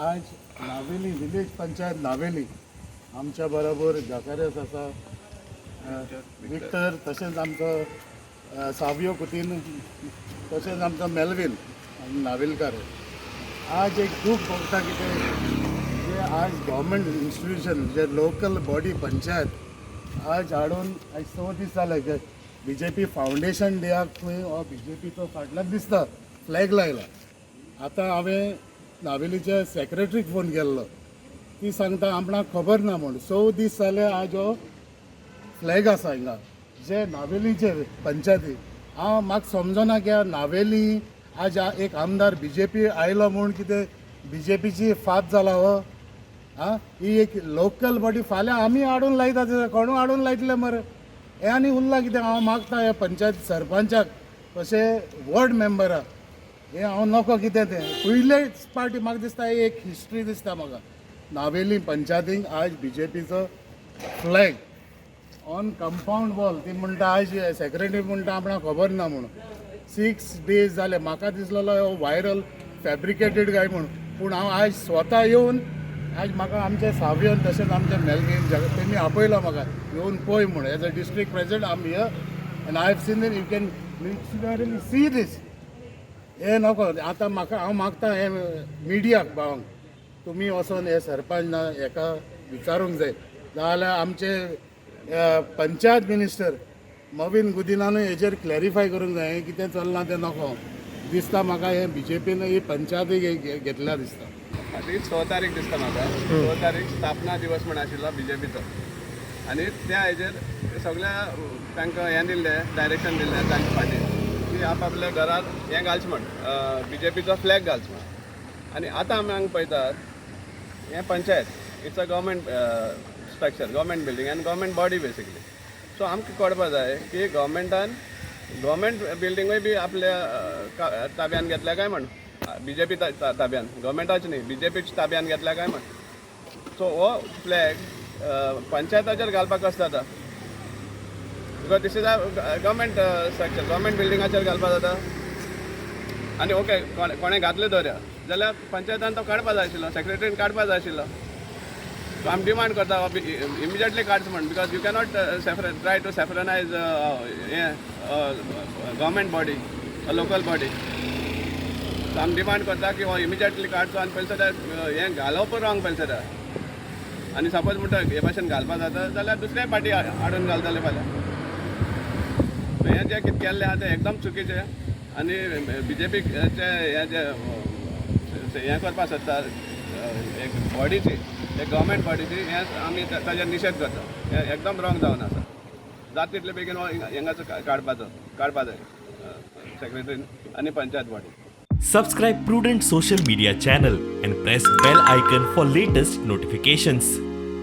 आज नावेली विलेज पंचायत नावेली आमच्या बरोबर जाकारियस आसा, विक्टर, तशेंच आमचो सावियो कुतीन, तशेंच आमचो मेलवीन आनी नावेलकार. आज एक दूख भोगता कितें जे आज गव्हर्मेंट इन्स्टिट्यूशन जे लोकल बॉडी पंचायत आज हाडून आज 6 दीस जाले की बीजेपी फावंडेशन डेयाक खंय हो बीजेपीचो फाटल्यान दिसता फ्लॅग लायला. आतां हांवें नावेलीच्या सेक्रेटरीक फोन केल्लो, ती सांगता आपणाक खबर ना म्हूण. 6 दीस जाले आज हो फ्लॅग आसा हिंगा जे नावेलीचे पंचायती. हांव म्हाका समजना की नावेली आज एक आमदार बीजेपी आयलो म्हूण कितें बीजेपीची फात जाला हो? आं, ही एक लोकल बॉडी, फाल्यां आमी हाडून लायता, कोणूय हाडून लायतले मरे. हें आनी उरलां कितें? हांव मागता ह्या पंचायत सरपंचाक तशें वॉर्ड मेंबराक, हें हांव नको कितें तें. पयलेच पार्टी म्हाका दिसता ही एक हिस्ट्री दिसता म्हाका, नावेली पंचायतीक आज बीजेपीचो फ्लॅग ऑन कंपाऊंड वॉल. ती म्हणटा, आज सेक्रेटरी म्हणटा आपणाक खबर ना म्हणून. 6 डेज जाले. म्हाका दिसलेलो हो व्हायरल फॅब्रिकेटेड काय म्हूण, पूण हांव आयज स्वता येवन आज म्हाका आमचे सावियन तशेंच आमचे मेलवीन तेमी आपयलो म्हाका येवन पळय म्हूण. As a district president, I'm here and I have seen, you can literally see this. हें नको. आतां म्हाका हांव मागता हें मिडियाक भावांक, तुमी वचोन हे सरपंच ना हेका विचारूंक जाय, नाजाल्यार आमचे पंचायत मिनिस्टर मॉवीन गुदिनानूय हेजेर क्लॅरिफाय करूंक जाय. हें कितें चल्लां तें नको दिसता म्हाका. हें बीजेपीन ही पंचायती घेतल्या दिसता. आनी 6 तारीख दिसता म्हाका, 6 तारीख स्थापना दिवस म्हण आशिल्लो बीजेपीचो आनी त्या हेजेर सगळ्या तांकां हें दिल्लें, डायरेक्शन दिल्लें तांच्या फाटीर की आपआपल्या घरात हें घालचें म्हण, बीजेपीचो फ्लॅग घालचो म्हण. आनी आतां आमी हांगा पळयतात, हें panchayat, it's a government structure, government building आनी गव्हर्मेंट बॉडी बेसिकली. सो आमकां कळपा जाय की गव्हर्मेंटान गव्हर्मेंट बिल्डिंगूय बी आपल्या ताब्यान घेतल्या काय म्हण, बीजेपी ताब्यान, गव्हर्मेंटाच न्ही, बीजेपीच्या ताब्यान घेतल्या काय म्हण. सो हो फ्लॅग पंचायताचेर घालपाक कसो जाता? Because this is a government structure. Government बिल्डिंगाचेर घालपाक जाता? आनी ओके, कोणें घातलें दवरया जाल्यार पंचायतान तो काडपा जाय आशिल्लो, सेक्रेटरीन काडपा जाय आशिल्लो. सो आमी डिमांड करता इमिजिएटली काडचो म्हण, because you cannot try to सॅफ्रनायज हें government body, local body. So आमी डिमांड करता की हो इमिजिएटली काडचो आनी पयलीं सद्या हें घालप रॉंग पयलीं सद्या. आनी सपोज म्हणटा हे भाशेन घालपा जाता जाल्यार दुसऱ्या पार्टी हाडून घालतले फाल्यां. सो हें जें कितें केल्लें आहा तें एकदम चुकीचें आनी बीजेपीचे हें जें हें करपाक सोदता एक बॉडीची, एक गव्हर्मेंट बॉडीची, हें आमी ताजेर निशेध करता. हें एकदम रॉंग जावन आसा. जाता तितले बेगीन हो हिंगाचो काडपाचो, काडपा जाय सेक्रेटरीन आनी panchayat body. Subscribe Prudent Social Media channel and press bell icon for latest notifications.